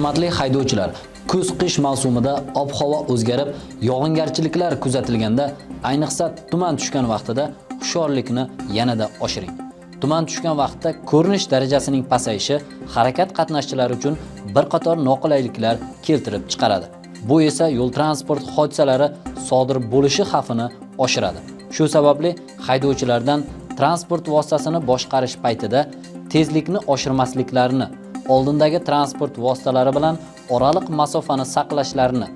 Hurmatli haydovchilar, kuz-qish mavsumida ob-havo o'zgarib, yog'ingarchiliklar kuzatilganda, ayniqsa tuman tushgan vaqtida hushyorlikni yanada oshiring. Tuman tushgan vaqtda ko'rinish darajasining pasayishi harakat qatnashchilari uchun bir qator noqulayliklar keltirib chiqaradi. Bu esa yo'l transport hodisalari sodir bo'lishi xavfini oshiradi. Shu sababli haydovchilardan transport vositasini boshqarish paytida tezlikni oshirmasliklarini, oldindagi transport vositalari bilan oraliq masofani saqlashlarini,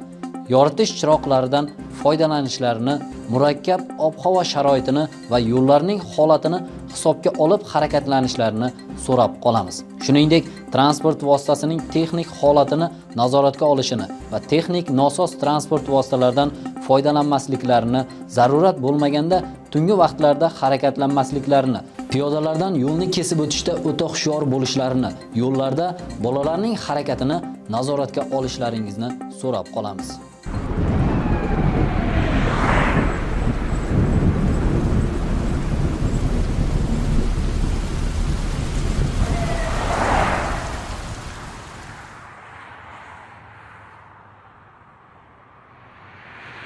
yoritish chiroqlaridan foydalanishlarini, murakkab ob-havo sharoitini va yo'llarning holatini hisobga olib harakatlanishlarini so'rab qolamiz. Shuningdek, transport vositasining texnik holatini nazoratga olishini va texnik nosoz transport vositalaridan foydalanmasliklarini, zarurat bo'lmaganda tungi vaqtlarda harakatlanmasliklarini, piyodalardan yo'lni kesib o'tishda o'ta hushyor bo'lishlarini, yo'llarda bolalarning harakatini nazoratga olishlaringizni so'rab qolamiz.